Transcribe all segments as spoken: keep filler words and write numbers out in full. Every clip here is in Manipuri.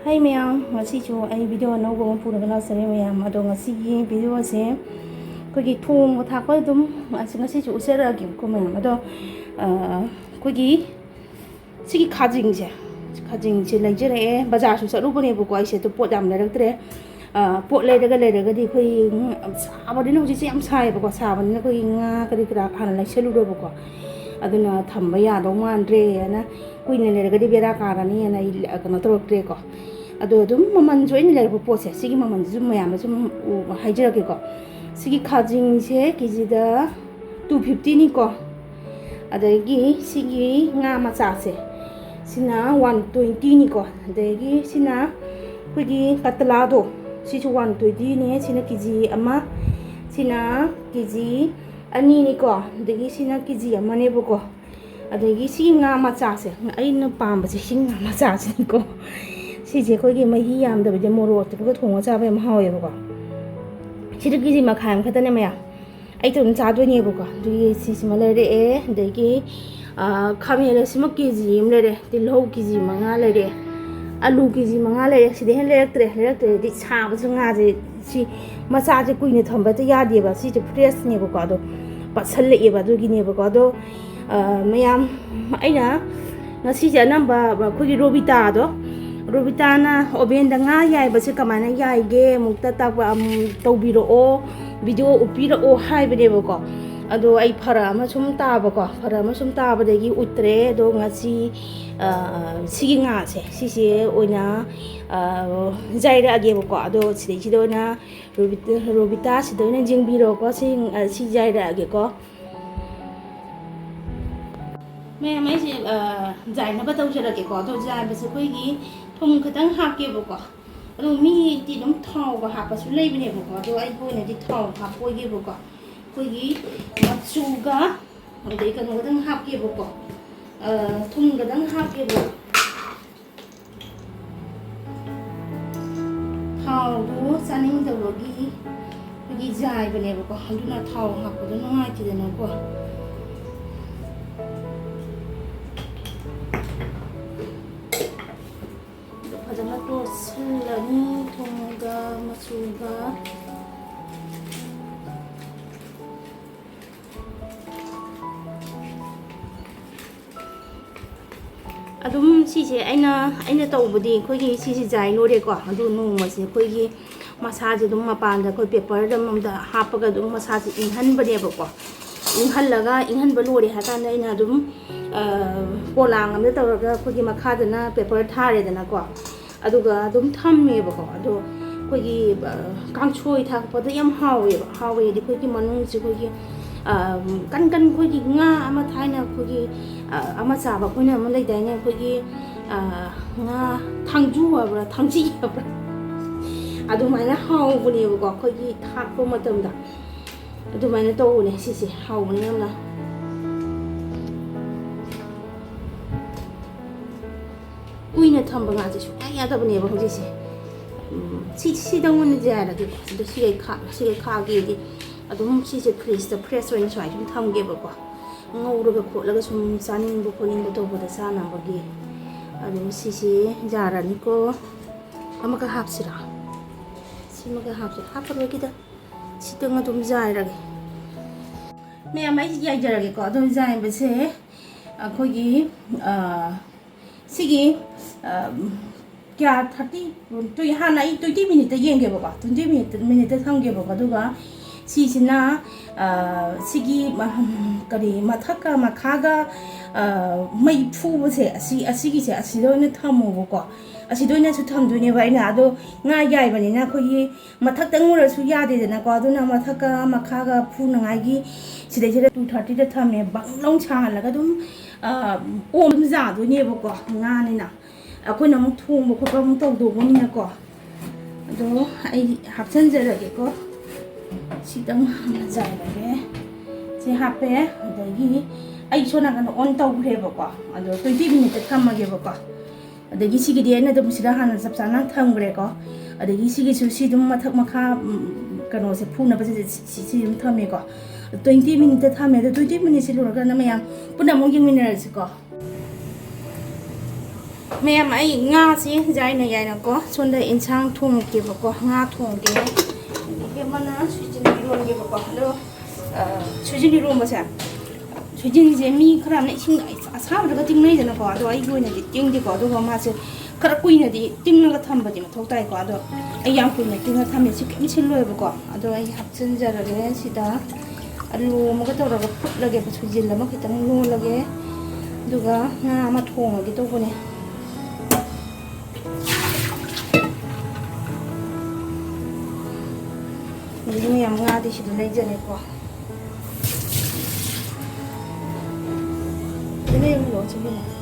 ꯍꯩ ꯃꯌꯥꯝ, ꯉꯁꯤꯁꯨ ꯑꯩ ꯚꯤꯗꯤꯑꯣ ꯑꯅꯧꯕ ꯑꯃ ꯄꯨꯔꯒ ꯂꯥꯛꯆꯔꯦ ꯃꯌꯥꯝ꯫ ꯑꯗꯣ ꯉꯁꯤꯒꯤ ꯚꯤꯗꯤꯑꯣꯁꯦ ꯑꯩꯈꯣꯏꯒꯤ ꯊꯣꯡꯕ ꯊꯥꯛꯄ ꯑꯗꯨꯝ ꯉꯁꯤ, ꯉꯁꯤꯁꯨ ꯎꯠꯆꯔꯛꯑꯒꯦꯕꯀꯣ ꯃꯌꯥꯝ꯫ ꯑꯗꯣ ꯑꯩꯈꯣꯏꯒꯤ ꯁꯤꯒꯤ ꯈꯥꯖꯤꯡꯁꯦ, ꯈꯥꯖꯤꯡꯁꯦ ꯂꯩꯖꯔꯛꯑꯦ꯫ ꯕꯖꯥꯔꯁꯨ ꯆꯠꯂꯨꯕꯅꯦꯕꯀꯣ ꯑꯩꯁꯦ, ꯑꯗꯨ ꯄꯣꯠ ꯌꯥꯝ ꯂꯩꯔꯛꯇ꯭ꯔꯦ꯫ ꯄꯣꯠ ꯂꯩꯔꯒ ꯂꯩꯔꯒꯗꯤ ꯑꯩꯈꯣꯏ ꯁꯥꯕꯅꯤꯅ, ꯍꯧꯖꯤꯛꯁꯦ ꯌꯥꯝ ꯁꯥꯏꯌꯦꯕꯀꯣ, ꯁꯥꯕꯅꯤꯅ ꯑꯩꯈꯣꯏꯒꯤ ꯉꯥ ꯀꯔꯤ ꯀꯔꯥ ꯍꯥꯟꯅ ꯂꯩꯁꯜꯂꯨꯔꯕꯀꯣ, ꯑꯗꯨꯅ ꯊꯝꯕ ꯌꯥꯗꯧ ꯃꯥꯟꯗ꯭ꯔꯦꯅ, ꯀꯨꯏꯅ ꯂꯩꯔꯒꯗꯤ ꯕꯦꯔꯥ ꯀꯥꯔꯅꯤꯅ ꯑꯩ ꯀꯩꯅꯣ ꯇꯧꯔꯛꯇ꯭ꯔꯦꯀꯣ꯫ ꯑꯗꯣ ꯑꯗꯨꯝ ꯃꯃꯜꯁꯨ, ꯑꯩꯅ ꯂꯩꯔꯛꯄ ꯄꯣꯠꯁꯦ ꯁꯤꯒꯤ ꯃꯃꯜꯁꯤꯁꯨ ꯃꯌꯥꯝꯅ ꯁꯨꯝ ꯍꯥꯏꯖꯔꯛꯀꯦꯀꯣ꯫ ꯁꯤꯒꯤ ꯈꯥꯖꯤꯡꯁꯦ ꯀꯦ ꯖꯤꯗ ꯇꯨ ꯐꯤꯐꯇꯤꯅꯤꯀꯣ꯫ ꯑꯗꯒꯤ ꯁꯤꯒꯤ ꯉꯥ ꯃꯆꯥꯁꯦ, ꯁꯤꯅ ꯋꯥꯟ ꯇ꯭ꯋꯦꯟꯇꯤꯅꯤꯀꯣ꯫ ꯑꯗꯒꯤ ꯁꯤꯅ ꯑꯩꯈꯣꯏꯒꯤ ꯀꯇꯂꯥꯗꯣ, ꯁꯤꯁꯨ ꯋꯥꯟ ꯇ꯭ꯋꯦꯟꯇꯤꯅꯦ꯫ ꯁꯤꯅ ꯀꯦ ꯖꯤ ꯑꯃ, ꯁꯤꯅ ꯀꯦ ꯖꯤ ꯑꯅꯤꯅꯤꯀꯣ꯫ ꯑꯗꯒꯤ ꯁꯤꯅ ꯀꯦ ꯖꯤ ꯑꯃꯅꯦꯕꯀꯣ꯫ ꯑꯗꯒꯤ ꯁꯤꯒꯤ ꯉꯥ ꯃꯆꯥꯁꯦ, ꯑꯩꯅ ꯄꯥꯝꯕꯁꯦ ꯁꯤ ꯉꯥ ꯃꯆꯥꯁꯤꯅꯤꯀꯣ꯫ ꯁꯤꯁꯦ ꯑꯩꯈꯣꯏꯒꯤ ꯃꯍꯤ ꯌꯥꯝꯗꯕꯤꯗ ꯃꯣꯔꯣꯛ ꯑꯇꯦꯛꯄꯒ ꯊꯣꯡꯉꯒ ꯆꯥꯕ ꯌꯥꯝ ꯍꯥꯎꯋꯦꯕꯀꯣ꯫ ꯁꯤꯗ ꯀꯦ ꯖꯤ ꯃꯈꯥꯏ ꯑꯃꯈꯛꯇꯅꯦ ꯃꯌꯥꯝ꯫ ꯑꯩ ꯑꯗꯨꯝ ꯆꯥꯗꯣꯏꯅꯦꯕꯀꯣ꯫ ꯑꯗꯨꯒꯤ ꯁꯤꯁꯤꯃ ꯂꯩꯔꯛꯑꯦ꯫ ꯑꯗꯒꯤ ꯈꯥꯃꯦꯟ ꯑꯁꯤꯃ ꯀꯦ ꯖꯤ ꯑꯃ ꯂꯩꯔꯦ꯫ ꯇꯤꯜꯍꯧ ꯀꯦ ꯖꯤ ꯃꯉꯥ ꯂꯩꯔꯦ꯫ ꯑꯂꯨ ꯀꯦ ꯖꯤ ꯃꯉꯥ ꯂꯩꯔꯦ꯫ ꯁꯤꯗꯩ ꯍꯦꯟꯅ ꯂꯩꯔꯛꯇ꯭ꯔꯦ꯫ ꯂꯩꯔꯛꯇ꯭ꯔꯦꯗꯤ ꯁꯥꯕꯁꯨ, ꯉꯥꯁꯦ ꯁꯤ ꯃꯆꯥꯁꯦ ꯀꯨꯏꯅ ꯊꯝꯕ ꯍꯦꯛꯇ ꯌꯥꯗꯦꯕ꯫ ꯁꯤꯁꯦ ꯐ꯭ꯔꯦꯁꯅꯦꯕꯀꯣ, ꯑꯗꯣ ꯄꯠꯁꯜꯂꯛꯑꯦꯕ꯫ ꯑꯗꯨꯒꯤꯅꯦꯕꯀꯣ꯫ ꯑꯗꯣ ꯃꯌꯥꯝ, ꯑꯩꯅ ꯉꯁꯤꯁꯦ ꯑꯅꯝꯕ ꯑꯩꯈꯣꯏꯒꯤ ꯔꯣꯕꯤꯇꯥꯗꯣ, ꯔꯣꯕꯤꯇꯥꯅ ꯑꯣꯚꯦꯟꯗ ꯉꯥ ꯌꯥꯏꯕꯁꯦ ꯀꯃꯥꯏꯅ ꯌꯥꯏꯒꯦ ꯑꯃꯨꯛꯇ ꯇꯥꯛꯄ, ꯑꯃꯨꯛ ꯇꯧꯕꯤꯔꯛꯑꯣ, ꯚꯤꯗꯤꯑꯣ ꯎꯠꯄꯤꯔꯛꯑꯣ ꯍꯥꯏꯕꯅꯦꯕꯀꯣ꯫ ꯑꯗꯣ ꯑꯩ ꯐꯔꯛ ꯑꯃ ꯁꯨꯝ ꯇꯥꯕꯀꯣ, ꯐꯔꯛ ꯑꯃ ꯁꯨꯝ ꯇꯥꯕꯗꯒꯤ ꯎꯠꯇ꯭ꯔꯦ꯫ ꯑꯗꯣ ꯉꯁꯤ ꯁꯤꯒꯤ ꯉꯥꯁꯦ ꯁꯤꯁꯦ ꯑꯣꯏꯅ ꯌꯥꯏꯔꯛꯑꯒꯦꯕꯀꯣ꯫ ꯑꯗꯣ ꯁꯤꯗꯩꯁꯤꯗ ꯑꯣꯏꯅ ꯔꯣꯕꯤꯇꯥ, ꯔꯣꯕꯤꯇꯥꯁꯤꯗ ꯑꯣꯏꯅ ꯌꯦꯡꯕꯤꯔꯣꯀꯣ꯫ ꯁꯤ, ꯁꯤ ꯌꯥꯏꯔꯛꯑꯒꯦꯀꯣ꯫ ꯃꯌꯥꯝ, ꯑꯩꯁꯦ ꯌꯥꯏꯅꯕ ꯇꯧꯖꯔꯒꯦꯀꯣ꯫ ꯑꯗꯣ ꯌꯥꯏꯕꯁꯦ ꯑꯩꯈꯣꯏꯒꯤ ꯊꯨꯝ ꯈꯤꯇꯪ ꯍꯥꯞꯀꯦꯕꯀꯣ꯫ ꯑꯗꯣ ꯃꯤꯗꯤ ꯑꯗꯨꯝ ꯊꯥꯎꯒ ꯍꯥꯞꯄꯁꯨ ꯂꯩꯕꯅꯦꯕꯀꯣ꯫ ꯑꯗꯣ ꯑꯩꯒꯤ ꯑꯣꯏꯅꯗꯤ ꯊꯥꯎ ꯍꯥꯞꯄꯣꯏꯒꯦꯕꯀꯣ꯫ ꯑꯩꯈꯣꯏꯒꯤ ꯃꯆꯨꯒ ꯑꯗꯩ ꯀꯩꯅꯣꯒꯗꯪ ꯍꯥꯞꯀꯦꯕꯀꯣ꯫ ꯊꯨꯝꯒꯗꯪ ꯍꯥꯞꯀꯦꯕ꯫ ꯊꯥꯎꯗꯨ ꯆꯥꯅꯤꯡꯗꯕꯒꯤ ꯑꯩꯈꯣꯏꯒꯤ ꯌꯥꯏꯕꯅꯦꯕꯀꯣ, ꯑꯗꯨꯅ ꯊꯥꯎ ꯍꯥꯞꯄꯗꯣ ꯅꯨꯡꯉꯥꯏꯇꯦꯗꯅꯀꯣ꯫ ꯑꯗꯣ ꯐꯖꯅ ꯇꯣꯠꯁꯤꯜꯂꯅꯤ ꯊꯨꯝꯒ ꯃꯆꯨꯒ꯫ ꯑꯗꯨꯝ ꯁꯤꯁꯦ ꯑꯩꯅ, ꯑꯩꯅ ꯇꯧꯕꯗꯤ ꯑꯩꯈꯣꯏꯒꯤ ꯁꯤꯁꯦ ꯖꯥꯏ ꯂꯣꯏꯔꯦꯀꯣ꯫ ꯑꯗꯨ ꯅꯣꯡꯃꯁꯦ ꯑꯩꯈꯣꯏꯒꯤ ꯃꯁꯥꯁꯦ ꯑꯗꯨꯝ ꯃꯄꯥꯟꯗ ꯑꯩꯈꯣꯏ ꯄꯦꯄꯔꯗ ꯑꯃꯗ ꯍꯥꯞꯄꯒ ꯑꯗꯨꯝ ꯃꯁꯥꯁꯦ ꯏꯪꯍꯟꯕꯅꯦꯕꯀꯣ꯫ ꯏꯪꯍꯜꯂꯒ, ꯏꯪꯍꯟꯕ ꯂꯣꯏꯔꯦ ꯍꯥꯏ ꯀꯥꯟꯗ ꯑꯩꯅ ꯑꯗꯨꯝ, ꯑ, ꯄꯣꯂꯥꯡ ꯑꯃꯗ ꯇꯧꯔꯒ ꯑꯩꯈꯣꯏꯒꯤ ꯃꯈꯥꯗꯅ ꯄꯦꯄꯔ ꯊꯥꯔꯦꯗꯅꯀꯣ꯫ ꯑꯗꯨꯒ ꯑꯗꯨꯝ ꯊꯝꯃꯦꯕꯀꯣ꯫ ꯑꯗꯣ ꯑꯩꯈꯣꯏꯒꯤ, ꯑ, ꯀꯥꯡꯁꯣꯏ ꯊꯥꯛꯄꯗ ꯌꯥꯝ ꯍꯥꯎꯋꯦꯕ꯫ ꯍꯥꯎꯋꯦ ꯍꯥꯏꯗꯤ ꯑꯩꯈꯣꯏꯒꯤ ꯃꯅꯨꯡꯁꯦ ꯑꯩꯈꯣꯏꯒꯤ, ꯑ, ꯀꯟ ꯀꯟ ꯑꯩꯈꯣꯏꯒꯤ ꯉꯥ ꯑꯃ ꯊꯥꯏꯅ ꯑꯩꯈꯣꯏꯒꯤ, ꯑ, ꯑꯃ ꯆꯥꯕ ꯑꯩꯈꯣꯏꯅ ꯑꯃ ꯂꯩꯗꯥꯏꯅꯦ, ꯑꯩꯈꯣꯏꯒꯤ, ꯑ, ꯉꯥ ꯊꯥꯡꯖꯨ ꯍꯥꯏꯕ꯭ꯔꯥ, ꯊꯥꯡꯖꯤ ꯍꯥꯏꯕ꯭ꯔꯥ, ꯑꯗꯨꯃꯥꯏꯅ ꯍꯥꯎꯕꯅꯦꯕꯀꯣ ꯑꯩꯈꯣꯏꯒꯤ ꯊꯥꯛꯄ ꯃꯇꯝꯗ꯫ ꯑꯗꯨꯃꯥꯏꯅ ꯇꯧꯕꯅꯦ ꯁꯤꯁꯦ, ꯍꯥꯎꯕꯅꯦ ꯌꯥꯝꯅ꯫ ꯀꯨꯏꯅ ꯊꯝꯕ ꯉꯥꯁꯦ ꯁꯨꯡꯌꯥ ꯌꯥꯗꯕꯅꯦꯕ ꯍꯧꯖꯤꯛꯁꯦ꯫ ꯎꯝ, ꯁꯤ, ꯁꯤꯗꯪ ꯑꯣꯏꯅ ꯌꯥꯏꯔꯒꯦꯀꯣ꯫ ꯑꯗꯣ ꯁꯤꯈꯩ ꯈꯥ-, ꯁꯤꯈꯩ ꯈꯥꯛꯑꯒꯦꯗꯤ ꯑꯗꯨꯝ ꯁꯤꯁꯦ ꯐ꯭ꯔꯤꯖꯇ ꯐ꯭ꯔꯦꯁ ꯑꯣꯏꯅ ꯁꯨꯃꯥꯏꯅ ꯁꯨꯝ ꯊꯝꯒꯦꯕꯀꯣ꯫ ꯉꯧꯔꯒ ꯈꯣꯠꯂꯒ ꯁꯨꯝ ꯆꯥꯅꯤꯡꯕ ꯈꯣꯠꯅꯤꯡꯕ ꯇꯧꯕꯗ ꯆꯥꯅꯕꯒꯤ꯫ ꯑꯗꯨꯝ ꯁꯤꯁꯦ ꯌꯥꯔꯅꯤꯀꯣ꯫ ꯑꯃꯒ ꯍꯥꯞꯁꯤꯔꯥ? ꯁꯤꯃꯒ ꯍꯥꯞꯁꯤꯔꯥ? ꯍꯥꯞꯄꯔꯣꯏꯒꯦꯗ꯫ ꯁꯤꯇꯪ ꯑꯗꯨꯝ ꯌꯥꯏꯔꯒꯦ꯫ ꯃꯌꯥꯝ, ꯑꯩ ꯌꯥꯏꯖꯔꯒꯦꯀꯣ꯫ ꯑꯗꯣ ꯌꯥꯏꯕꯁꯦ ꯑꯩꯈꯣꯏꯒꯤ, ꯑ, ꯁꯤꯒꯤ, ꯑ, ꯀꯌꯥ, ꯊꯥꯔꯇꯤ, ꯇ꯭ꯋꯦ-, ꯍꯥꯟꯅ ꯑꯩ ꯇ꯭ꯋꯦꯟꯇꯤ ꯃꯤꯅꯤꯠꯇ ꯌꯦꯡꯒꯦꯕꯀꯣ, ꯇ꯭ꯋꯦꯟꯇꯤ ꯃꯤꯅꯤꯠꯇ, ꯃꯤꯅꯤꯠꯇ ꯊꯝꯒꯦꯕꯀꯣ꯫ ꯑꯗꯨꯒ ꯁꯤꯁꯤꯅ, ꯑ, ꯁꯤꯒꯤ ꯃ-, ꯀꯔꯤ, ꯃꯊꯛꯀ ꯃꯈꯥꯒ, ꯑ, ꯃꯩ ꯐꯨꯕꯁꯦ, ꯑꯁꯤ, ꯑꯁꯤꯒꯤꯁꯦ, ꯑꯁꯤꯗ ꯑꯣꯏꯅ ꯊꯝꯃꯣꯕꯀꯣ꯫ ꯑꯁꯤꯗ ꯑꯣꯏꯅꯁꯨ ꯊꯝꯗꯣꯏꯅꯦꯕ ꯑꯩꯅ꯫ ꯑꯗꯣ ꯉꯥ ꯌꯥꯏꯕꯅꯤꯅ ꯑꯩꯈꯣꯏꯒꯤ ꯃꯊꯛꯇꯪ ꯎꯔꯁꯨ ꯌꯥꯗꯦꯗꯅꯀꯣ꯫ ꯑꯗꯨꯅ ꯃꯊꯛꯀ ꯃꯈꯥꯒ ꯐꯨꯅꯉꯥꯏꯒꯤ ꯁꯤꯗꯩꯁꯤꯗ ꯇꯨ ꯊꯥꯔꯇꯤꯗ ꯊꯝꯃꯦ꯫ ꯕꯪ ꯂꯥꯎ ꯁꯥꯍꯜꯂꯒ ꯑꯗꯨꯝ, ꯑ, ꯑꯣꯝ ꯑꯗꯨꯝ ꯌꯥꯗꯣꯏꯅꯦꯕꯀꯣ, ꯉꯥꯅꯤꯅ꯫ ꯑꯩꯈꯣꯏꯅ ꯑꯃꯨꯛ ꯊꯣꯡꯕ ꯈꯣꯠꯄ ꯑꯃꯨꯛ ꯇꯧꯗꯧꯕꯅꯤꯅꯀꯣ꯫ ꯑꯗꯣ ꯑꯩ ꯍꯥꯞꯆꯤꯟꯖꯔꯒꯦꯀꯣ꯫ ꯁꯤꯗꯪ ꯍꯥꯟꯅ ꯌꯥꯏꯔꯒꯦ꯫ ꯁꯤ ꯍꯥꯞꯄꯦ꯫ ꯑꯗꯒꯤ ꯑꯩ ꯁꯣꯝ ꯅꯥꯀꯟꯗ ꯑꯣꯟ ꯇꯧꯈ꯭ꯔꯦꯕꯀꯣ꯫ ꯑꯗꯣ ꯇ꯭ꯋꯦꯟꯇꯤ ꯃꯤꯅꯤꯠꯇ ꯊꯝꯃꯒꯦꯕꯀꯣ꯫ ꯑꯗꯒꯤ ꯁꯤꯒꯤꯗꯤ ꯑꯩꯅ ꯑꯗꯨꯝ ꯁꯤꯗ ꯍꯥꯟꯅ ꯆꯞ ꯆꯥꯅ ꯊꯝꯈ꯭ꯔꯦꯀꯣ꯫ ꯑꯗꯒꯤ ꯁꯤꯒꯤꯁꯨ ꯁꯤ ꯑꯗꯨꯝ ꯃꯊꯛ ꯃꯈꯥ, ꯎꯝ, ꯀꯩꯅꯣꯁꯦ ꯐꯨꯅꯕꯁꯦ ꯁꯤ, ꯁꯤ, ꯁꯤ ꯑꯗꯨꯝ ꯊꯝꯃꯦꯀꯣ꯫ ꯇ꯭ꯋꯦꯟꯇꯤ ꯃꯤꯅꯤꯠꯇ ꯊꯝꯃꯦ꯫ ꯑꯗꯣ ꯇ꯭ꯋꯦꯟꯇꯤ ꯃꯤꯅꯤꯠꯁꯤ ꯂꯣꯏꯔꯀꯥꯟꯗ ꯃꯌꯥꯝ ꯄꯨꯟꯅ ꯑꯃꯨꯛ ꯌꯦꯡꯃꯤꯟꯅꯔꯁꯤꯀꯣ꯫ ꯃꯌꯥꯝ, ꯑꯩ ꯉꯥꯁꯤ ꯌꯥꯏꯅ ꯌꯥꯏꯅꯀꯣ, ꯁꯣꯝꯗ ꯏꯟꯁꯥꯡ ꯊꯣꯡꯒꯦꯕꯀꯣ, ꯉꯥ ꯊꯣꯡꯒꯦ꯫ ꯑꯗꯒꯤ ꯑꯃꯅ ꯁꯣꯏꯖꯤꯟ ꯏꯔꯣꯟꯒꯦꯕꯀꯣ꯫ ꯑꯗꯣ, ꯑ, ꯁꯣꯏꯖꯤꯟ ꯏꯔꯣꯟꯕꯁꯦ, ꯁꯣꯏꯖꯤꯟꯁꯦ ꯃꯤ ꯈꯔ ꯑꯃꯅ ꯏꯁꯤꯡ ꯑꯁꯥꯕꯗꯒ ꯇꯤꯡꯅꯩꯗꯅꯀꯣ, ꯑꯗꯣ ꯑꯩꯒꯤ ꯑꯣꯏꯅꯗꯤ ꯇꯤꯡꯗꯦꯀꯣ꯫ ꯑꯗꯨꯒ ꯃꯥꯁꯦ ꯈꯔ ꯀꯨꯏꯅꯗꯤ ꯇꯤꯡꯉꯒ ꯊꯝꯕꯗꯤ ꯃꯊꯧ ꯇꯥꯏꯀꯣ꯫ ꯑꯗꯣ ꯑꯩ ꯌꯥꯝ ꯀꯨꯏꯅ ꯇꯤꯡꯉ ꯊꯝꯃꯦ, ꯁꯤ ꯀꯩꯝ ꯁꯤꯜꯂꯣꯏꯕꯀꯣ꯫ ꯑꯗꯣ ꯑꯩ ꯍꯥꯞꯆꯤꯟꯖꯔꯒꯦ ꯁꯤꯗ꯫ ꯑꯂꯨ ꯑꯃꯒ ꯇꯧꯔꯒ ꯐꯨꯠꯂꯒꯦ, ꯁꯣꯏꯖꯤꯜ ꯑꯃ ꯈꯤꯇꯪ ꯂꯣꯜꯂꯒꯦ, ꯑꯗꯨꯒ ꯉꯥ ꯑꯃ ꯊꯣꯡꯉꯒꯦ ꯇꯧꯕꯅꯦ꯫ ꯑꯗꯒꯤ ꯃꯌꯥꯝ ꯉꯥꯗꯤ ꯁꯤꯗ ꯂꯩꯖꯔꯦꯀꯣ꯫ ꯁꯤꯗ ꯂꯩꯔꯝꯃꯣ, ꯁꯤꯗ ꯂꯩꯔꯝꯃꯣ꯫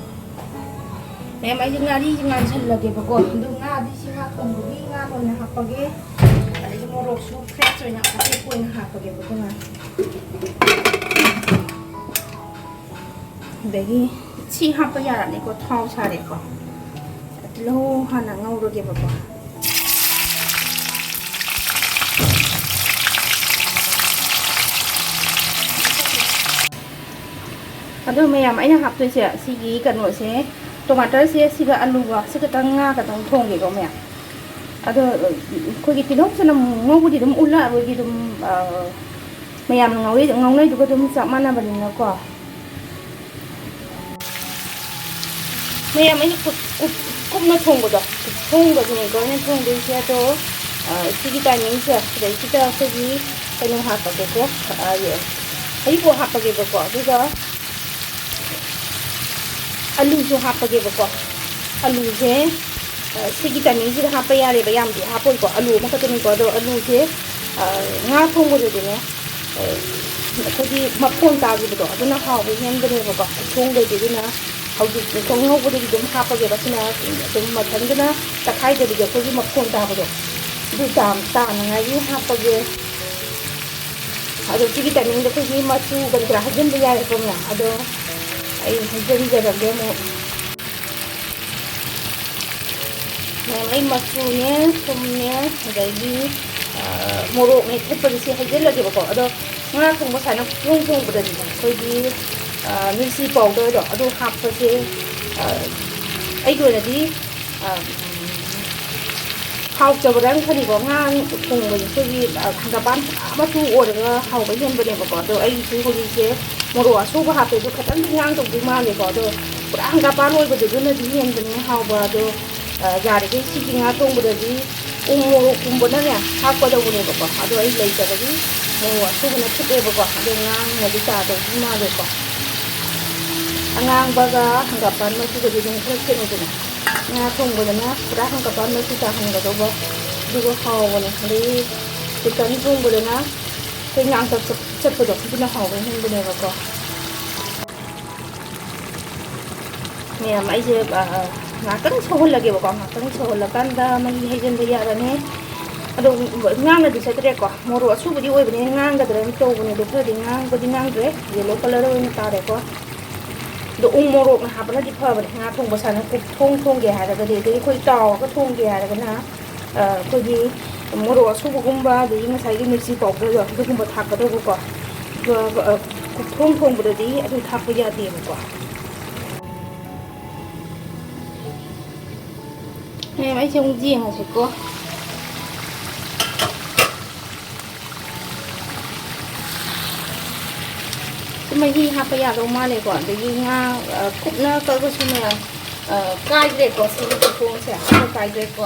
ꯃꯌꯥꯝ, ꯑꯩꯁꯦ ꯉꯥꯔꯤ ꯉꯥꯟꯁꯜꯂꯒꯦꯕꯀꯣ꯫ ꯑꯗꯨ ꯉꯥꯗꯤ ꯁꯤ ꯉꯥ ꯊꯣꯡꯕꯒꯤ ꯉꯥ ꯑꯣꯏꯅ ꯍꯥꯞꯄꯒꯦ꯫ ꯑꯗꯒꯤ ꯃꯣꯔꯣꯛꯁꯨ ꯐ꯭ꯔꯦꯁ ꯑꯣꯏꯅ ꯑꯇꯦꯛꯄ ꯑꯣꯏꯅ ꯍꯥꯞꯄꯒꯦꯕꯀꯣ ꯉꯥ꯫ ꯑꯗꯒꯤ ꯁꯤ ꯍꯥꯞꯄ ꯌꯥꯔꯅꯤꯀꯣ, ꯊꯥꯎ ꯁꯥꯔꯦꯀꯣ꯫ ꯇꯤꯜꯍꯧ ꯍꯥꯟꯅ ꯉꯧꯔꯒꯦꯕꯀꯣ꯫ ꯑꯗꯣ ꯃꯌꯥꯝ, ꯑꯩꯅ ꯍꯥꯞꯇꯣꯏꯁꯦ ꯁꯤꯒꯤ ꯀꯩꯅꯣꯁꯦ, ꯇꯣꯃꯥꯇꯔꯁꯦ ꯁꯤꯒ ꯑꯂꯨꯒ ꯁꯤ ꯈꯛꯇꯪ, ꯉꯥ ꯈꯛꯇꯪ ꯊꯣꯡꯒꯦꯀꯣ ꯃꯌꯥꯝ꯫ ꯑꯗꯣ ꯑꯩꯈꯣꯏꯒꯤ ꯇꯤꯜꯍꯧ ꯆꯅꯝ ꯉꯧꯕꯗꯤ ꯑꯗꯨꯝ ꯎꯠꯂꯛꯑꯔꯣꯏꯒꯦ, ꯑꯗꯨꯝ, ꯑ, ꯃꯌꯥꯝꯅ ꯉꯧꯔꯤ-, ꯉꯧꯅꯩꯗꯨꯒ ꯑꯗꯨꯝ ꯆꯞ ꯃꯥꯟꯅꯕꯅꯤꯅꯀꯣ꯫ ꯃꯌꯥꯝ, ꯑꯩꯅ ꯀꯨꯞ-, ꯀꯨꯞ-, ꯀꯨꯞꯅ ꯊꯣꯡꯕꯗꯣ, ꯊꯣꯡꯕꯁꯤꯅꯦꯀꯣ ꯑꯩꯅ ꯊꯣꯡꯗꯣꯏꯁꯦ꯫ ꯑꯗꯣ, ꯑ, ꯁꯤꯒꯤ ꯇꯥꯏꯃꯤꯡꯁꯦ ꯁꯤꯗꯩꯁꯤꯗ ꯑꯩꯈꯣꯏꯒꯤ ꯀꯩꯅꯣ ꯍꯥꯞꯄꯒꯦꯀꯣ, ꯑ, ꯍꯔꯤꯕꯣꯞ ꯍꯥꯞꯄꯒꯦꯕꯀꯣ꯫ ꯑꯗꯨꯒ ꯑꯂꯨꯁꯨ ꯍꯥꯞꯄꯒꯦꯕꯀꯣ꯫ ꯑꯂꯨꯁꯦ, ꯑ, ꯁꯤꯒꯤ ꯇꯥꯏꯃꯤꯡꯁꯤꯗ ꯍꯥꯞꯄ ꯌꯥꯔꯦꯕ, ꯌꯥꯝꯗꯤ ꯍꯥꯞꯄꯣꯏꯀꯣ, ꯑꯂꯨ ꯑꯃꯈꯛꯇꯅꯤꯀꯣ꯫ ꯑꯗꯣ ꯑꯂꯨꯁꯦ, ꯑ, ꯉꯥ ꯊꯣꯡꯕꯗꯗꯤꯅꯦ, ꯑ, ꯑꯩꯈꯣꯏꯒꯤ ꯃꯐꯣꯟ ꯇꯥꯈꯤꯕꯗꯣ ꯑꯗꯨꯅ ꯍꯥꯎꯕ ꯍꯦꯟꯕꯅꯦꯕꯀꯣ꯫ ꯊꯣꯡꯗꯩꯗꯤ ꯑꯗꯨꯅ ꯍꯧꯖꯤꯛ ꯊꯣꯡ ꯉꯧꯕꯗꯗꯤ ꯑꯗꯨꯝ ꯍꯥꯞꯄꯒꯦꯕ, ꯁꯤꯅ ꯑꯗꯨꯝ ꯃꯊꯟꯗꯅ ꯇꯛꯈꯥꯏꯗꯕꯤꯗ ꯑꯩꯈꯣꯏꯒꯤ ꯃꯐꯣꯟ ꯇꯥꯕꯗꯣ ꯑꯗꯨ ꯇꯥ-, ꯇꯥꯅꯉꯥꯏꯒꯤ ꯍꯥꯞꯄꯒꯦ꯫ ꯑꯗꯣ ꯁꯤꯒꯤ ꯇꯥꯏꯃꯤꯡꯗ ꯑꯩꯈꯣꯏꯒꯤ ꯃꯆꯨ ꯀꯔꯤ ꯀꯔꯥ ꯍꯩꯖꯤꯟꯕ ꯌꯥꯔꯦꯀꯣ ꯃꯌꯥꯝ꯫ ꯑꯗꯣ ꯑꯩ ꯍꯩꯖꯤꯟꯖꯔꯒꯦ ꯑꯃꯨꯛ꯫ ꯃꯌꯥꯝ, ꯑꯩ ꯃꯆꯨꯅꯦ, ꯊꯨꯝꯅꯦ, ꯑꯗꯒꯤ, ꯑ, ꯃꯣꯔꯣꯛꯅꯦ, ꯑꯇꯦꯛꯄꯁꯦ ꯁꯤ ꯍꯩꯖꯤꯜꯂꯒꯦꯕꯀꯣ꯫ ꯑꯗꯣ ꯉꯥ ꯊꯣꯡꯕ ꯁꯨꯃꯥꯏꯅ ꯊꯣꯡ ꯊꯣꯡꯕꯗꯗꯤꯅꯦ ꯑꯩꯈꯣꯏꯒꯤ, ꯑ, ꯃꯤꯔꯆꯤ ꯄꯥꯎꯗꯔꯗꯣ ꯑꯗꯨ ꯍꯥꯞꯄꯁꯦ, ꯑ, ꯑꯩꯒꯤ ꯑꯣꯏꯅꯗꯤ, ꯑ, ꯍꯥꯎꯇꯕꯗꯪ ꯈꯜꯂꯤꯀꯣ꯫ ꯉꯥ ꯊꯣꯡꯕꯁꯦ ꯑꯩꯈꯣꯏꯒꯤ, ꯑ, ꯍꯪꯒꯥꯝꯄꯥꯟ ꯄꯨꯔꯥ ꯃꯆꯨ ꯑꯣꯏꯔꯒ ꯍꯥꯎꯕ ꯍꯦꯟꯕꯅꯦꯕꯀꯣ꯫ ꯑꯗꯣ ꯑꯩꯒꯤꯁꯨ ꯍꯧꯖꯤꯛꯁꯦ ꯃꯣꯔꯣꯛ ꯑꯁꯨꯕ ꯍꯥꯞꯄꯦ꯫ ꯑꯗꯣ ꯈꯤꯇꯪꯗꯤ ꯉꯥꯡꯗꯧꯗꯤ ꯃꯥꯜꯂꯦꯀꯣ꯫ ꯑꯗꯣ ꯄꯨꯔꯥ ꯍꯪꯒꯥꯝꯄꯥꯟ ꯑꯣꯏꯕꯗꯨꯗꯨꯅꯗꯤ ꯍꯦꯟꯕꯅꯦ ꯍꯥꯎꯕ꯫ ꯑꯗꯣ, ꯑ, ꯌꯥꯔꯤꯈꯩ ꯁꯤꯒꯤ ꯉꯥ ꯊꯣꯡꯕꯗꯗꯤ ꯎ ꯃꯣꯔꯣꯛꯀꯨꯝꯕꯅꯅꯦ ꯍꯥꯞꯀꯗꯧꯕꯅꯦꯕꯀꯣ꯫ ꯑꯗꯣ ꯑꯩ ꯂꯩꯇꯕꯒꯤ ꯃꯣꯔꯣꯛ ꯑꯁꯨꯕꯅ ꯐꯨꯠꯂꯦꯕꯀꯣ꯫ ꯑꯗꯣ ꯉꯥꯡꯅꯗꯤ ꯇꯥꯗꯧꯗꯤ ꯃꯥꯜꯂꯦꯀꯣ꯫ ꯑꯉꯥꯡꯕꯒ ꯍꯪꯒꯥꯝꯄꯥꯟ ꯃꯆꯨꯒꯗꯤ ꯑꯗꯨꯝ ꯈꯔ ꯈꯦꯠꯅꯩꯗꯅ꯫ ꯉꯥ ꯊꯣꯡꯕꯗꯅ ꯄꯨꯔꯥ ꯍꯪꯒꯥꯝꯄꯥꯟ ꯃꯆꯨ ꯇꯥꯍꯟꯒꯗꯧꯕ, ꯑꯗꯨꯒ ꯍꯥꯎꯕꯅꯦ꯫ ꯑꯗꯩ chicken ꯊꯣꯡꯕꯗꯅ ꯑꯩꯈꯣꯏ ꯉꯥꯡꯇꯛ ꯆꯠ-, ꯆꯠꯄꯗꯣ, ꯑꯗꯨꯅ ꯍꯥꯎꯕ ꯍꯦꯟꯕꯅꯦꯕꯀꯣ꯫ ꯃꯌꯥꯝ, ꯑꯩꯁꯦ, ꯑ, ꯉꯥꯛꯇꯪ ꯁꯧꯍꯜꯂꯒꯦꯕꯀꯣ꯫ ꯉꯥꯛꯇꯪ ꯁꯧꯍꯜꯂꯀꯥꯟꯗ ꯃꯍꯤ ꯍꯩꯖꯤꯟꯕ ꯌꯥꯔꯅꯤ꯫ ꯑꯗꯣ ꯉꯥꯡꯅꯗꯤ ꯆꯠꯇ꯭ꯔꯦꯀꯣ꯫ ꯃꯣꯔꯣꯛ ꯑꯁꯨꯕꯗꯤ ꯑꯣꯏꯕꯅꯤꯅ ꯉꯥꯡꯒꯗ꯭ꯔꯅ ꯇꯧꯕꯅꯦ꯫ ꯑꯗꯣ ꯈꯔꯗꯤ ꯉꯥꯡꯕꯗꯤ ꯉꯥꯡꯗ꯭ꯔꯦ꯫ Yellow colour ꯑꯣꯏꯅ ꯇꯥꯔꯦꯀꯣ꯫ ꯑꯗꯣ ꯎ ꯃꯣꯔꯣꯛꯅ ꯍꯥꯞꯄꯅꯗꯤ ꯐꯕꯅꯦ꯫ ꯉꯥ ꯊꯣꯡꯕ ꯁꯥꯏꯅ ꯀꯨꯞ ꯊꯣꯡ ꯊꯣꯡꯒꯦ ꯍꯥꯏꯔꯒꯗꯤ, ꯑꯗꯩ ꯑꯩꯈꯣꯏ ꯇꯥꯎꯔꯒ ꯊꯣꯡꯒꯦ ꯍꯥꯏꯔꯒꯅ, ꯑ, ꯑꯩꯈꯣꯏꯒꯤ ꯃꯣꯔꯣꯛ ꯑꯁꯨꯕꯒꯨꯝꯕ, ꯑꯗꯒꯤ ꯉꯁꯥꯏꯒꯤ ꯃꯤꯔꯆꯤ powderꯗꯣ, ꯑꯗꯨꯒꯨꯝꯕ ꯊꯥꯛꯀꯗꯧꯕꯀꯣ꯫ ꯑꯗꯨꯒ, ꯑ, ꯀꯨꯞ ꯊꯣꯡ ꯊꯣꯡꯕꯗꯗꯤ ꯑꯗꯨ ꯊꯥꯛꯄ ꯌꯥꯗꯦꯕꯀꯣ꯫ ꯃꯌꯥꯝ, ꯑꯩꯁꯦ ꯑꯃꯨꯛ ꯌꯦꯡꯉꯁꯤꯀꯣ꯫ ꯁꯤ ꯃꯍꯤ ꯍꯥꯞꯄ ꯌꯥꯗꯧ ꯃꯥꯜꯂꯦꯀꯣ꯫ ꯑꯗꯒꯤ ꯉꯥ, ꯑ, ꯀꯨꯞꯅ ꯀꯛꯑꯒꯁꯨ ꯃꯌꯥꯝ, ꯑ, ꯀꯥꯏꯗ꯭ꯔꯦꯀꯣ꯫ ꯁꯤꯒꯤ ꯈꯨꯊꯣꯡꯁꯦ ꯑꯝꯇ ꯀꯥꯏꯗ꯭ꯔꯦꯀꯣ꯫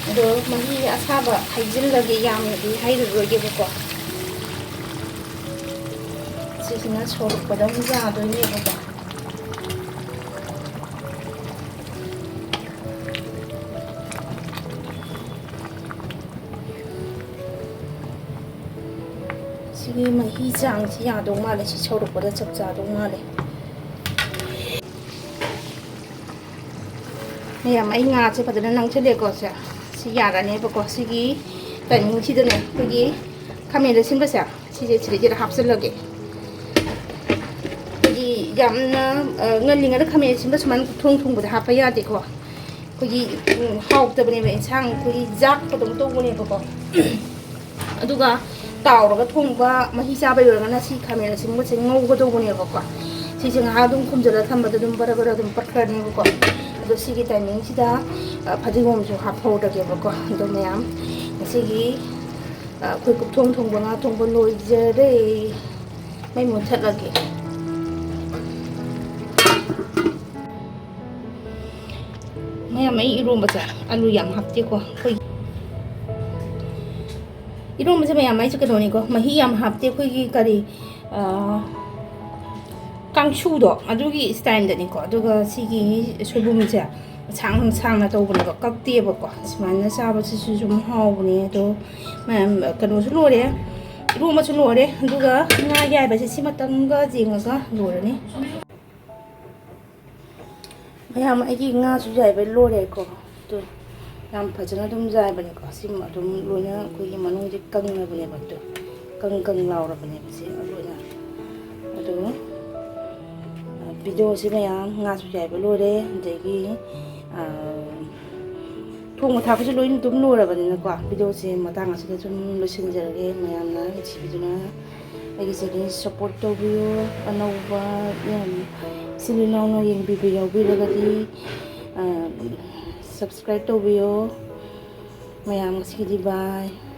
ꯑꯗꯣ ꯃꯍꯤ ꯑꯁꯥꯕ ꯍꯩꯖꯤꯜꯂꯒꯦ, ꯌꯥꯝꯅꯗꯤ ꯍꯩꯔꯔꯣꯏꯒꯦꯕꯀꯣ꯫ ꯁꯤꯁꯤꯅ ꯁꯧꯔꯛꯄꯗ ꯑꯃꯨꯛ ꯌꯥꯗꯣꯏꯅꯦꯕꯀꯣ꯫ ꯁꯤꯒꯤ ꯃꯍꯤ ꯆꯥꯡꯁꯤ ꯌꯥꯗꯧ ꯃꯥꯜꯂꯦ꯫ ꯁꯤ ꯁꯧꯔꯛꯄꯗ ꯆꯞ ꯆꯥꯗꯧ ꯃꯥꯜꯂꯦ꯫ ꯃꯌꯥꯝ, ꯑꯩ ꯉꯥꯁꯦ ꯐꯖꯅ ꯅꯪꯁꯤꯜꯂꯦꯀꯣ꯫ ꯁꯦ, ꯁꯤ ꯌꯥꯔꯅꯦꯕꯀꯣ꯫ ꯁꯤꯒꯤ timingꯁꯤꯗꯅꯦ ꯑꯩꯈꯣꯏꯒꯤ ꯈꯥꯃꯦꯟ ꯑꯁꯤꯟꯕꯁꯦ, ꯁꯤꯁꯦ ꯁꯤꯗꯩꯁꯤꯗ ꯍꯥꯞꯆꯤꯜꯂꯒꯦ꯫ ꯑꯩꯈꯣꯏꯒꯤ ꯌꯥꯝꯅ, ꯑ, ꯉꯜꯂꯤꯉꯩꯗ ꯈꯥꯃꯦꯟ ꯑꯁꯤꯟꯕ ꯁꯨꯃꯥꯏꯅ ꯊꯣꯡ ꯊꯣꯡꯕꯗ ꯍꯥꯞꯄ ꯌꯥꯗꯦꯀꯣ꯫ ꯑꯩꯈꯣꯏꯒꯤ, ꯎꯝ, ꯍꯥꯎꯇꯕꯅꯦꯕ ꯏꯟꯁꯥꯡ꯫ ꯑꯩꯈꯣꯏꯒꯤ ꯌꯥꯛꯄꯗꯧꯅ ꯇꯧꯕꯅꯦꯕꯀꯣ꯫ ꯑꯗꯨꯒ ꯇꯥꯎꯔꯒ ꯊꯣꯡꯕ, ꯃꯍꯤ ꯆꯥꯕ ꯂꯣꯏꯔꯒꯅ ꯁꯤ ꯈꯥꯃꯦꯟ ꯑꯁꯤꯟꯕꯁꯦ ꯉꯧꯒꯗꯧꯕꯅꯦꯕꯀꯣ꯫ ꯁꯤꯁꯦ ꯉꯥꯏꯍꯥꯛ ꯑꯗꯨꯝ ꯈꯨꯝꯖꯤꯜꯂ ꯊꯝꯕꯗ ꯑꯗꯨꯝ ꯕꯔ ꯕꯔ ꯑꯗꯨꯝ ꯄꯠꯈ꯭ꯔꯅꯦꯕꯀꯣ꯫ ꯑꯗꯣ ꯁꯤꯒꯤ timing ꯁꯤꯗ, ꯑ, ꯐꯗꯤꯒꯣꯝꯁꯨ ꯍꯥꯞꯍꯧꯔꯒꯦꯕꯀꯣ꯫ ꯑꯗꯣ ꯃꯌꯥꯝ, ꯉꯁꯤꯒꯤ, ꯑ, ꯑꯩꯈꯣꯏ ꯀꯨꯞꯊꯣꯡ ꯊꯣꯡꯕ ꯉꯥ ꯊꯣꯡꯕ ꯂꯣꯏꯖꯔꯦ꯫ ꯃꯩ ꯃꯨꯊꯠꯂꯒꯦ꯫ ꯃꯌꯥꯝ, ꯑꯩ ꯏꯔꯣꯝꯕꯁꯦ ꯑꯂꯨ ꯌꯥꯝ ꯍꯥꯞꯇꯦꯀꯣ꯫ ꯑꯩꯈꯣꯏ ꯏꯔꯣꯝꯕꯁꯦ ꯃꯌꯥꯝ, ꯑꯩꯁꯦ ꯀꯩꯅꯣꯅꯤꯀꯣ, ꯃꯍꯤ ꯌꯥꯝ ꯍꯥꯞꯇꯦ꯫ ꯑꯩꯈꯣꯏꯒꯤ ꯀꯔꯤ, ꯑ, ꯀꯥꯡꯁꯨꯗꯣ, ꯑꯗꯨꯒꯤ styleꯗꯅꯤꯀꯣ꯫ ꯑꯗꯨꯒ ꯁꯤꯒꯤ ꯁꯣꯏꯕꯨꯝꯁꯦ ꯁꯥꯡ ꯁꯥꯡꯅ ꯇꯧꯕꯅꯦꯕ, ꯀꯛꯇꯦꯕꯀꯣ꯫ ꯁꯨꯃꯥꯏꯅ ꯆꯥꯕꯁꯤꯁꯨ ꯁꯨꯝ ꯍꯥꯎꯕꯅꯦ꯫ ꯑꯗꯣ ꯃꯌꯥꯝ, ꯀꯩꯅꯣꯁꯨ ꯂꯣꯏꯔꯦ, ꯏꯔꯣꯝꯕꯁꯨ ꯂꯣꯏꯔꯦ꯫ ꯑꯗꯨꯒ ꯉꯥ ꯌꯥꯏꯕꯁꯦ ꯁꯤꯃꯇꯪꯒ ꯌꯦꯡꯉꯒ ꯂꯣꯏꯔꯅꯤ꯫ ꯃꯌꯥꯝ, ꯑꯩꯒꯤ ꯉꯥꯁꯨ ꯌꯥꯏꯕ ꯂꯣꯏꯔꯦꯀꯣ꯫ ꯑꯗꯨ ꯌꯥꯝ ꯐꯖꯅ ꯑꯗꯨꯝ ꯌꯥꯏꯕꯅꯦꯀꯣ꯫ ꯁꯤꯃ ꯑꯗꯨꯝ ꯂꯣꯏꯅ ꯑꯩꯈꯣꯏꯒꯤ ꯃꯅꯨꯡꯁꯦ ꯀꯪꯉꯕꯅꯦꯕ꯫ ꯑꯗꯨ ꯀꯪ ꯀꯪ ꯂꯥꯎꯔꯕꯅꯦꯕ ꯁꯤ ꯂꯣꯏꯅ꯫ ꯑꯗꯨ, ꯑ, videoꯁꯤ ꯃꯌꯥꯝ, ꯉꯥꯁꯨ ꯌꯥꯏꯕ ꯂꯣꯏꯔꯦ, ꯑꯗꯒꯤ, ꯑ, ꯊꯣꯡꯕ ꯊꯥꯛꯄꯁꯨ ꯂꯣꯏꯅ ꯑꯗꯨꯝ ꯂꯣꯏꯔꯕꯅꯤꯅꯀꯣ, videoꯁꯦ ꯃꯇꯥꯡ ꯑꯁꯤꯗ ꯁꯨꯝ ꯂꯣꯏꯁꯤꯟꯖꯔꯒꯦ꯫ ꯃꯌꯥꯝꯅ ꯅꯨꯡꯁꯤꯕꯤꯗꯨꯅ ꯑꯩꯒꯤ channel support ꯇꯧꯕꯤꯌꯨ꯫ ꯑꯅꯧꯕ ꯌꯥꯝ ꯏꯆꯤꯜ ꯏꯅꯥꯎꯅ ꯌꯦꯡꯕꯤꯕ ꯌꯥꯎꯕꯤꯔꯒꯗꯤ, ꯑ, subscribe ꯇꯧꯕꯤꯌꯨ꯫ ꯃꯌꯥꯝ, ꯉꯁꯤꯒꯤꯗꯤ bye꯫